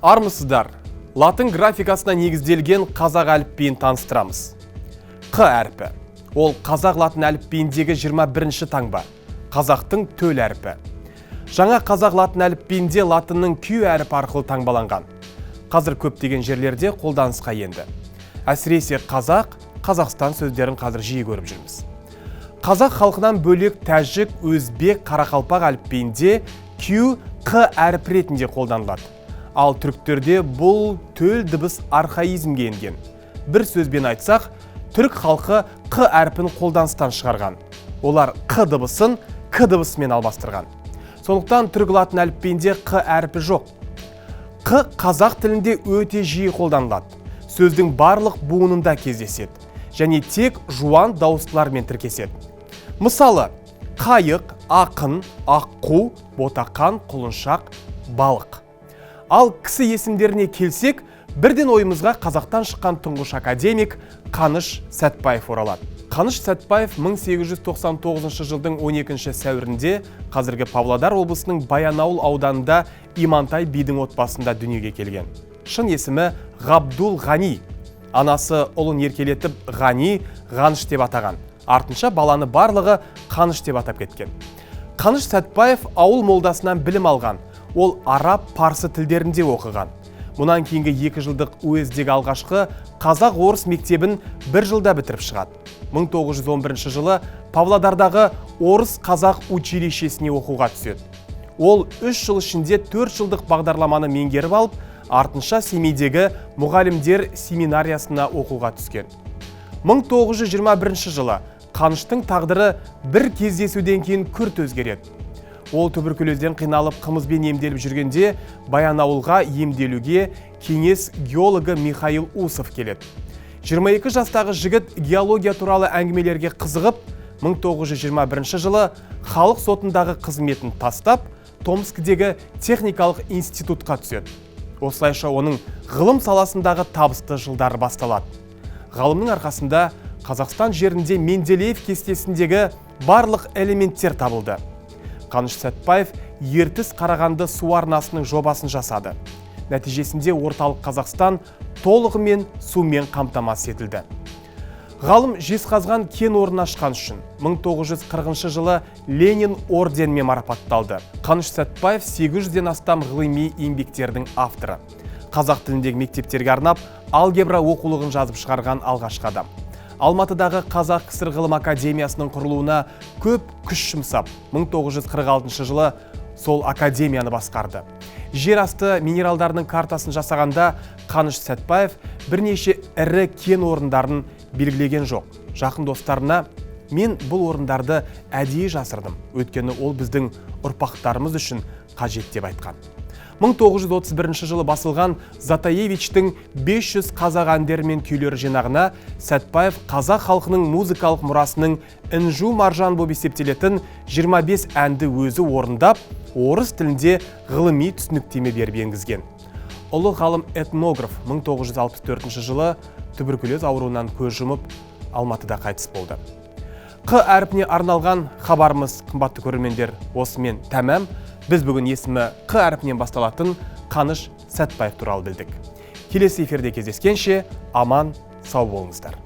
Армысыздар! Латын графикасына негізделген қазақ әліпбиін таныстырамыз. Қ әрпі. Ол қазақ латын әліпбиіндегі 21-ші таңба. Қазақтың төл әрпі. Жаңа қазақ латын әліпбиінде латынның Q әрпі арқылы таңбаланған. Қазір көптеген жерлерде қолданысқа енді. Әсіресе қазақ, Қазақстан сөздерін қазір жиі көріп жүрміз. Қазақ халқынан бөлек тәжік, өзбек, қарақалпақ әліпбиінде Q, Қ әрпі ретінде қолданылады. Ал түріктерде бұл төл дыбыс архаизмге енген. Бір сөзбен айтсақ, түрік халқы Қ әрпін қолданыстан шығарған. Олар Қ дыбысын К дыбысымен алмастырған. Сондықтан түрік латын әліпбиінде Қ әрпі жоқ. Қ қазақ тілінде өте жиі қолданылады. Сөздің барлық буынында кездеседі және тек жуан дауыстылармен тіркеседі. Мысалы, қайық, ақын, аққу, ботақан, құлыншақ, балық. Ал кісі есімдеріне келсек, бірден ойымызға қазақтан шыққан тұңғыш академик Қаныш Сәтбаев оралады. Қаныш Сәтбаев 1899 жылдың 12 сәуірінде қазіргі Павлодар облысының Баянауыл ауданында Имантай бидің отбасында дүниеге келген. Шын есімі Ғабдул Ғани. Анасы ұлын еркелетіп Ғани, Ғаныш деп атаған. Артынша баланы барлығы Қаныш деп атап кеткен. Қаныш Сәтбаев ауыл молдасынан білім алған. Ол араб, парсы тілдерінде оқыған. Мұнан кейінгі 2 жылдық уездегі алғашқы қазақ-орыс мектебін бір жылда бітіріп шығады. 1911 жылы Павлодардағы орыс-қазақ училищесіне оқуға түседі. Ол 3 жыл ішінде 4 жылдық бағдарламаны меңгеріп алып, артынша Семейдегі мұғалімдер семинариясына оқуға түскен. 1921 жылы Қаныштың тағдыры бір кездесуден кейін күрт өзгереді. Ол туберкулезден қиналып қымызбен емделіп жүргенде Баянауылға емделуге кеңес геологы Михаил Усов келеді. 22 жастағы жігіт геология туралы әңгімелерге қызығып, 1921 жылы халық сотындағы қызметін тастап, Томскідегі техникалық институтқа түседі. Осылайша оның ғылым саласындағы табысты жылдары басталады. Ғалымның арқасында Қазақстан жерінде Менделеев кестесіндегі барлық элементтер табылды. Қаныш Сәтбаев Ертіс Қарағанды су арнасының жобасын жасады. Нәтижесінде орталық Қазақстан толығымен сумен қамтамасыз етілді. Ғалым Жезқазған кен орнын ашқан үшін 1940 жылы Ленин орденімен марапатталды. Қаныш Сәтбаев 800-ден астам ғылыми еңбектердің авторы. Қазақ тіліндегі мектептерге арнап алгебра оқулығын жазып шығарған алғашқы адам. Алматыдағы Қазақ КСР ғылым академиясының құрылуына көп күш жұмсап, 1946 жылы сол академияны басқарды. Жер асты минералдарының картасын жасағанда Қаныш Сәтбаев бірнеше ірі кен орындарын белгілеген жоқ. Жақын достарына мен бұл орындарды әдейі жасырдым, өйткені ол біздің ұрпақтарымыз үшін қажет деп айтқан. 1931 жылы басылған Затаевичтің 500 қазақ әндері мен күйлері жинағына Сәтбаев қазақ халқының музыкалық мұрасының інжу маржан болып есептелетін 25 әнді өзі орындап, орыс тілінде ғылыми түсініктеме беріп енгізген. Ұлы ғалым этнограф 1964 жылы туберкулез ауруынан көз жұмып, Алматыда қайтыс болды. Қ әрпіне арналған хабарымыз, қымбатты көрермендер, осымен тәмам. Біз бүгін есімі Қ әрпінен басталатын Қаныш Сәтбаев туралы білдік. Келесі эфирде кездескенше аман сау болыңыздар.